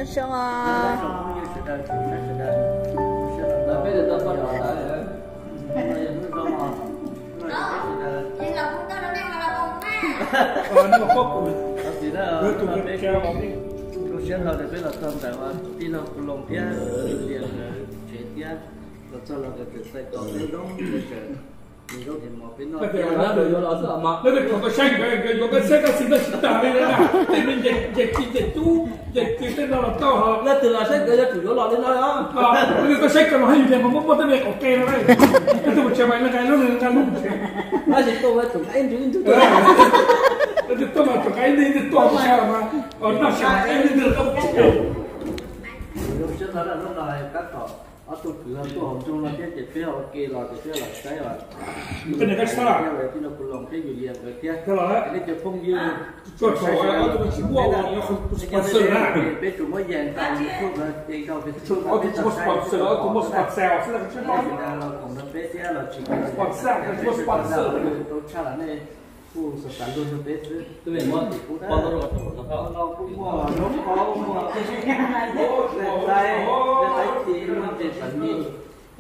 Zoo os. Lub sij hawm no peb los txog ntawm tij laug Kuv Loos thiab Yus Lias nkawd tsev thiab, los txog los nkawd txawm txais tos peb zoo, nkawd txawm mus zoo ces mos peb noj thiab. Lawv tseem saib nkawd, nkawd yuav nkawd saib tab sis tab sis tag li na, tej me nce ci nce cub nce ci tej no los tau hos. Leej twg los saib nkawd yuav tsum yuav los li no. Leej twg tuaj saib koj los haj yus tias mas muaj muaj tej me qaum ke no, leej twg mus tsev mas nqa lub nqa lub tsev. Tab sis tuaj mas tsum nqa ib nrub ib nrub tuaj, leej twg tuaj mas tsum nqa ib nrub ib nrub tuaj, noj xyaw mas noj xyaw ib nrub ib nrub tuaj. Ob tug kwv tuaj hauv nroog no thiab ces peb ua ke los ces peb los saib os. Peb nrog Kuv Loos thiab Yus Lias nkawd thiab nej cov phooj ywg. Peb tsuas muab yees tau YouTube no, yees tau Facebook no, peb tau saib, los koom nrog peb thiab los tsis koom, tau tshaj los nej kuj xav xav luag nrog peb xwb. Kuj muaj lub qhov, muaj tais tais, muaj tes xav ni,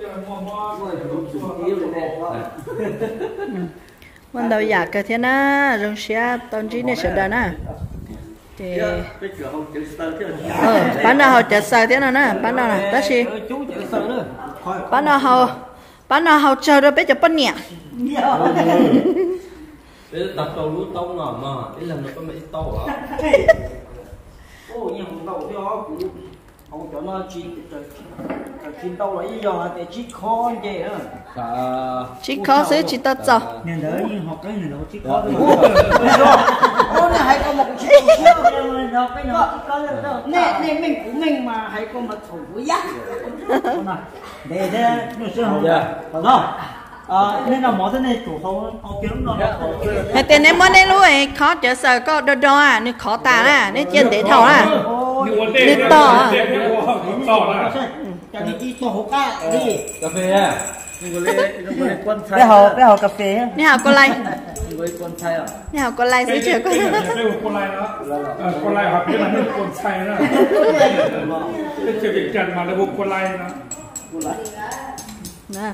muaj tus tib li nej. Muaj ntau yam kawg thiab na, zoo siab tau ntsib nej sawv daws na. Ces pab no haus cawv xaws thiab no na, pab no tab sis pab no haus, pab no haus tsawg rau peb cov poj niam. Peb tag rau lub taub no mas ib leeg no peb mam ib taub os. Ua cov no tsis ntau los yeej yog hais tias tsib khob nce. Tsib khob xwb tsis tau txaus. Niag ntawd yeej ho qeeb niag ntawd tsib khob. Nej meej kuv meej mas hais koj mas txhaum kuv yab. Ntev thiab, nej sib haus. Hais tias neb muab neb lub khob cawv xaws koj do do, nws khov tas na, neb cia ntev dhau na. Nws tog. Peb haus, peb haus kas fes. Nej haus Kua Lais. Nej haus Kua Lais xwb tsis haus.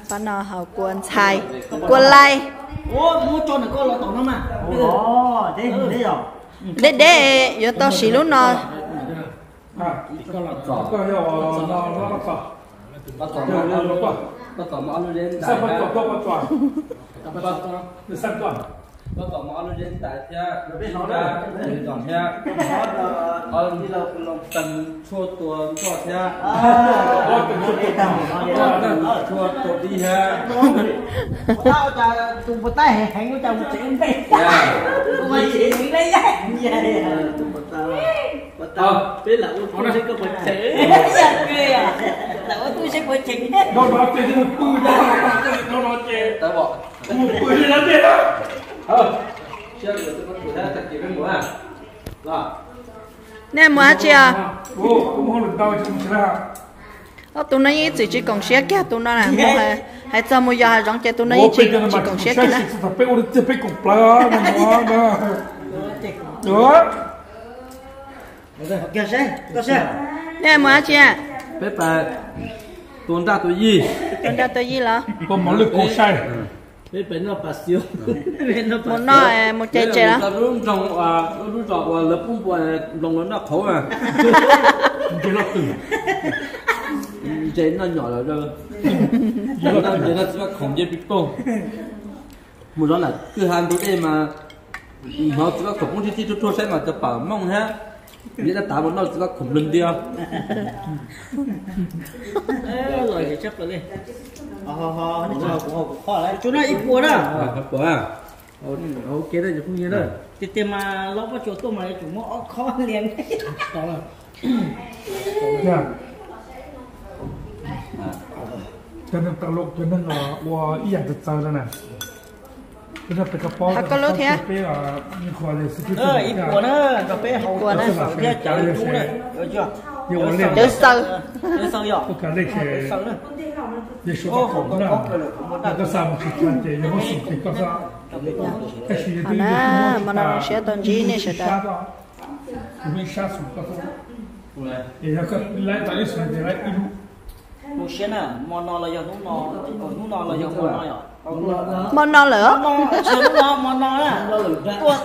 Pab no haus Kua Ntxhais, Kua Lais. Deb deb yuav tau siv lub no. Pob tom muaj ob lub zeb ntais thiab, thiab tshuaj tua nroj thiab, tshuaj tua dib thiab. Tus npua tab heev heev ua cas mus tsev npe, ua tsis heev le. Peb lam ua tub seb koj puas cheem. Lam ua tub seb puas cheem. Nrog no ces pw, nrog no ces mus pw li no tej. Nej mus dab tsi os? Ob tug no yeej ib txwm tsis koom siab kiag tus no na, hais txog mus yos hav zoov ces tus no yeej tsis koom siab kiag na. Peb ua tiag peb koom plawv. Nej mus dab tsi? Peb pas tua nraj tua yij. Tua nraj tua yij los? Tua mov lwj kaus sai. Mus noj mus cais tsev los? Lub zos uas lawv pub npua nploos los noj qhauv. Ntses noj nyom los, ntses noj txiv paj khoom nce pib poog. Mus zov nram kwj ha ntug dej mas hnov txiv paj khoom poob tib tib ruaj ruaj saib mas cov pam mooj thiab. Liab dab tav mus noj txiv paj khoom nplog ntiag. Ib puas na. Tiag tiag mas los Pob Tsuas tuaj mas yuav tsum muab ob khob lias. Cov neeg tawm loo, cov neeg ua ib yam txawv txawv no na. Cov neeg pem kab pob, peb ib puas na, peb haus cawv xaws thiab cawv dub na. Cawv xaws. Ua cas lej ces yog suav pab khoom na, koj xa mus tsis tag ces yog muab xum ces koj xa. Tab sis yog twb yog twb muab tsis tag, ib sab xum koj xa. Mus siab na, hmo no los yog hnub no, hnub no los yog hmo no yom? Hmo no lawm. Hnub no, hmo no na. Tuaj,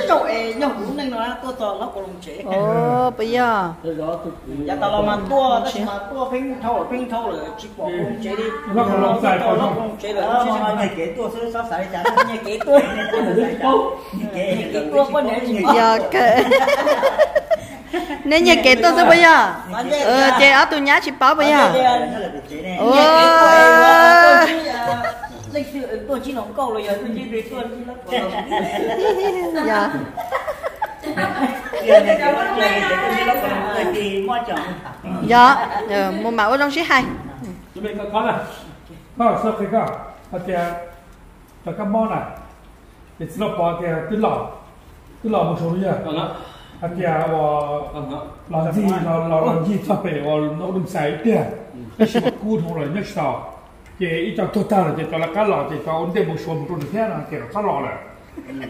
zaum es yog kuv lub neej no tuaj txog hlob Kaus Loos tsev. Puas yog? Yav tas los mas tuaj, tab sis mas tuaj pheej dhau lawm, pheej dhau lawm tsis pom Kaus Loos tsev li. Hlob Kaus Loos tsev lawm, nyiag kev tuaj xwb, txhob xav li cas, nyiag kev tuaj. Nyiag kev tuaj poj niam tsis pom. Yog kawg. Nej nyiag kev tuaj xwb puas yog? Ces ob tug nyab tsis paub puas yog? Leej twg tuaj ntsib hluas nkauj los yog tuaj ntsib, yog, mus mam ua zoo sib hais. Koj, koj hais tias rov qab mob na, ces txiv Lauj Pov tias twb los, twb los mus saud yog hais tias uas los ncig, los los ncig txog pem uas Looj Xais ib pliag, tab sis mas kub dhau lawm nyob tsis tau. Ces ib co tuag tag lawm ces rov lawv qab los ces rov ua ntej mus Suav mus rau nws thiab no ces rov qab los lawm,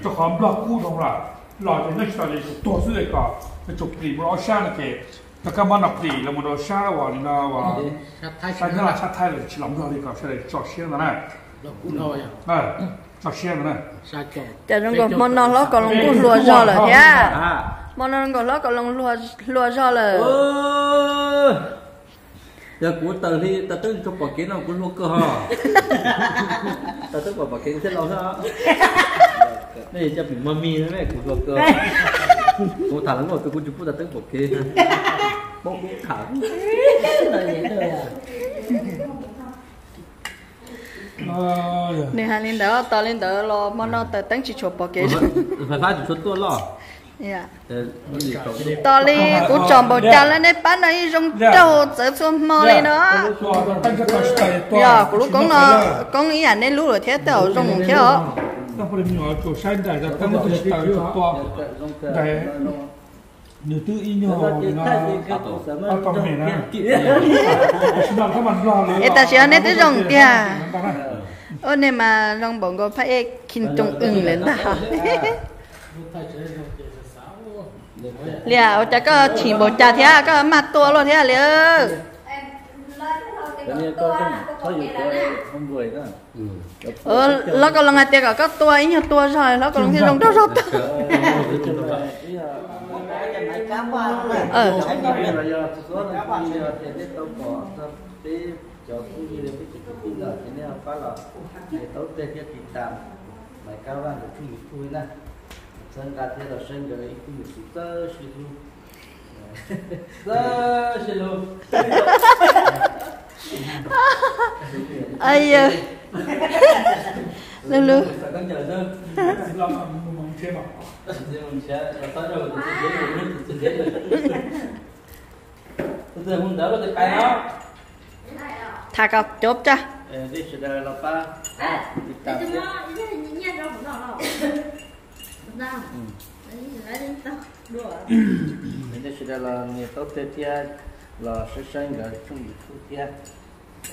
rau qhov Nplog kub dhau lawm, los ces nyob tsis tau ces tsum tuag xwb es kom nws tsum plis mus rau ob sab no ces rov qab mob no plis los mus rau sab uas li no uas sab Nyab Laj sab Thaib lawm tsis los Nplog li kom sawv daws tso siab ntawd na. Tso siab ntawd na. Cas zoo nkaus hmo no hlob Kaus Loos kuj hluas zog lawm thiab. Hmo no zoo nkaus hlob Kaus Loos hluas zog lawm. Yog kuv tawm hli tawm teeb tso pom kev no kuv hluas kawg ho. Tawm teeb pom pom kev kuv thiaj laus xwb. Nej coj pim mog mis ne kuv hluas kawg. Kuv tham los kuv tsis pub tawm teeb pom kev. Paub kub tham. Nws hais li ntawd, tos li ntawd los hmo no tawm teeb tsis tshua pom kev. Fais fab tsis tshua tuaj loj. Tos li kuv tsom npaum cas lawm nej pab no ib zoo raug txawv txhua hmo li no. Yog kuv lub koob no, koob ib yam nej lub lawm thiab tej zaum zoo thiab os. Nws twb ib nyuag ob tau me na. Es tam sim no nej twb zoo tiag. Ua nej mas zoo npaum nkaus phab ej Kim Jong Un lawm ntag. Liam, ua cas koj chim npaum cas thiab koj maj tua luaj thiab Liam? Hlob Kaus Loos hais tias kom koj tua ib nyuag tua zog hlob Kaus Loos thiaj zoo nraug zog tag. Cov phooj ywg thiab peb cov kwv tij no ces nej ho pab los nias taub teg thiab tiv tam Maiv Kab Vaj nkawd tshooj YouTube na. Txhawb nqa thiab los saib nkawd ib tug nyuam qhuav txawj sib hlub, txawj sib hlub. Lub lub. Tham kom cov tsa. Sawv daws los pab tiv tam thiab. Nej sawv daws los nias taub teg thiab los saib saib nkawd tshooj YouTube thiab.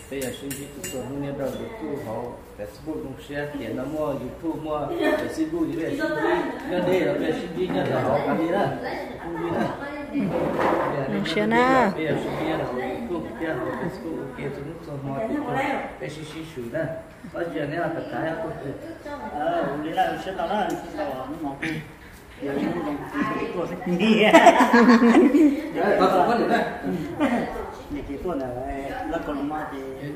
Peb yuav sib ntsib txhua hnub nyob rau YouTube hauv Facebook zoo siab tias no muaj YouTube muaj Facebook ces peb yuav sib ntsib nyob deb los peb yuav sib ntsib nyob rau hauv qhov li na. Zoo siab na. Peb yuav sib ntsib hauv YouTube thiab hauv Facebook ua ke txhua hnub txhua hmo ces peb sib sib swm na. Tab sis neb los tham tham ua li na, zoo siab tau na, zoo siab tau hnub no kuj yog ib hnub zoo tuaj xwb. Niam txiv tuaj ntawm Hlob Kaus Loos no ces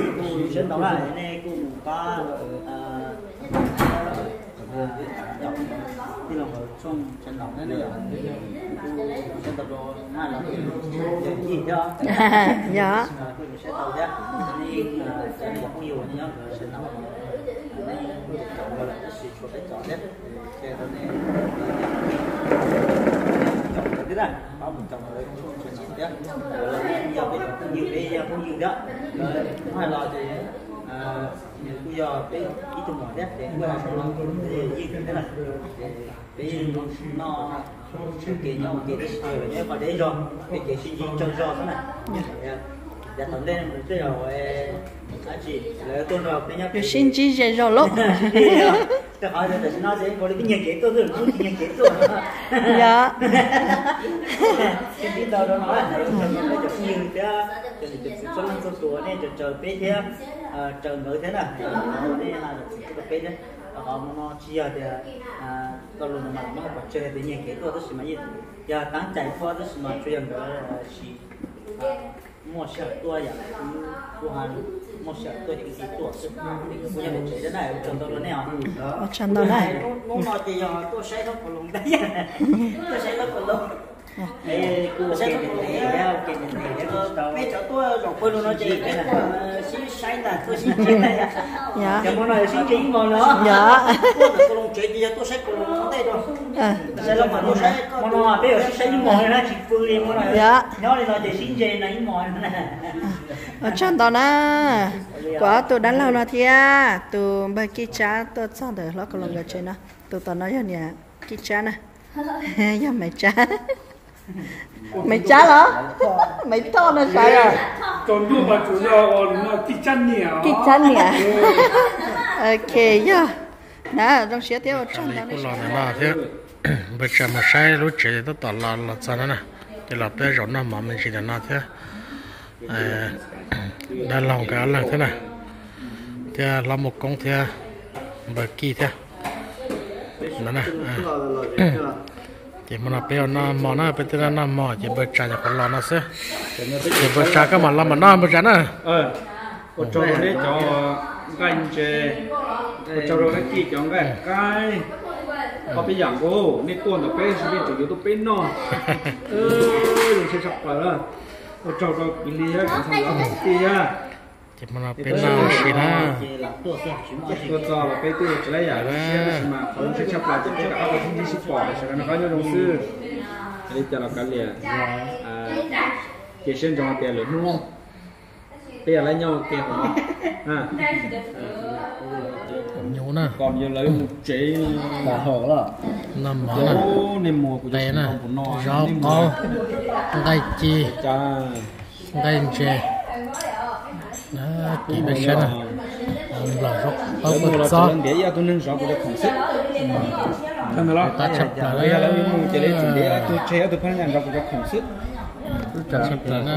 kuj zoo siab ntau na, nej kuj mus pab tij laug nkawd tshooj sawv ntawm na, kuj zoo siab ntau rau Maj los yog yij thiab. Yog. Kuj zoo siab ntau thiab, nej cov phooj ywg uas nyob nkawd sawv ntawm nej kuj caum nkawd lawm tab sis tshuav peb cov thiab. Ces rau nej caum nkawd thiab na, pab mus caum nkawd tshooj sawv ntawm thiab. Nkawd yog peb cov phooj ywg, peb yog phooj ywg thiab, nkawd hais los ces nws kuj yog peb ib tug muam thiab ces kuj hais los yog yij thiab na. Ces peb noj ua ke nyob ua ke tib si, nyob qhov deb zog, peb kev sib ntsib tsawg zog xwb na. Yav tom ntej no tej zaum lawv tuaj nrog peb nyob, sib ntsib ze zog lauj. Rau qhov tam sim no ces nkaus li peb nyiag kev tuaj xwb, lwm hnub tsis nyiag kev tuaj. Yog. Sib ntsib ntau rau no, peb cov phooj ywg thiab cov niam cov txiv txhua leej txhua tus nej tsaws peb thiab, tsaws nkawd thiab na. Nej txhua tus rau peb thiab. Rau qhov hmo no tsis yog tias lo lus no mas muab hais pov tseg tias nyiag kev tuaj tab sis mas yog tab cais tuaj tab sis mas tsuas yog nkawd tsis muaj sij hawm tuaj yom, kuv kuj muaj sij hawm tuaj ces kuv thiaj tuaj xwb. Kuv yog niam tsev thiab na, ua tsaug ntau rau nej os. Ua tsaug ntau na. Hnub no ces yog tuaj saib zaub kaus loos ntag, tuaj saib zaub kaus loos. Peb cov tuaj zaum pawg lug no ces peb tuaj sib saib ntag, tuaj sib ntsia. Yog. Hmo no sib ntsia ib hmos no. Yog. Tuaj ntawm kaus loos tsev ces yog tuaj saib kaus loos ua ntej rau. Hmo no peb yuav sib saib ib hmos li na, tsis pw li hmo no. Yog. Nyob li no ces sib ntsia no ib hmos. Ua tsaug ntau na. Kuv ob tug dab laug no thiab tus npawg Kij Tsab tuaj txog ntawm hlob kaus loos nkawd tsev no. Tus tom no yog niam Kij Tsab na. Yog Maiv Tsab. Maiv Tsab los? Maiv Thoj no sav os. Kij Tsab niam. Ok, yog. Na, zoo siab thiab ua tsaug ntau nej kuj los ntawm no thiab. Npawg Tsab mus saib lub tsev tab tom los los txog no na. Ces los peb zaum noj mov me ntsis ntawm no thiab. Dab laug nkawd ob leeg thiab na, thiab hlob Muaj Koob thiab npawg Kij thiab. Ces hmo no peb ua noj mov na, peb twb noj mov ces npawg Tsab nyuam qhuav los no xwb. Ces npawg Tsab koj mam los mam noj npawg Tsab na. Ua tsaug rau nej cov nqaij ntses, ua tsaug rau Kij cov nqaij qaib, ob peb yam nkaus, nej tuaj ntawm peb sib peb tseem yuav tuaj peb noj. Zoo siab tshaj plaws na. Ua tsaug rau kwv Hli thiab cov ntxhais hlob kwv tij thiab. Ces hmo no peb noj ua si na. Tuaj txog los peb twb tsis laib yam zoo siab tab sis mas qhov zoo siab tshaj plaws ces peb rov qab tau sib ntsib sib pom, sawv daws noj qab nyob zoo xwb. Li cas los kav liam, ces siab ntsoov hais tias lwm hnub peb yuav laib nyob ua ke hauv no. Nyuv na, kom yog lawv mus tsev, noj mov na, nej mus kuv cov tes na, zaub qaub, nqaij ci, nqaij ntses, na, kis peb saib na, nplog zaub qaub paj txob. Ntiav ib tug neeg zov kuv cov khoom xwb. Tab tshaj plaws, yog lawv mus ces lawv tseem ntiav ib tug tseg ib tug phab nyas zov kuv cov khoom xwb. Tab tshaj plaws na.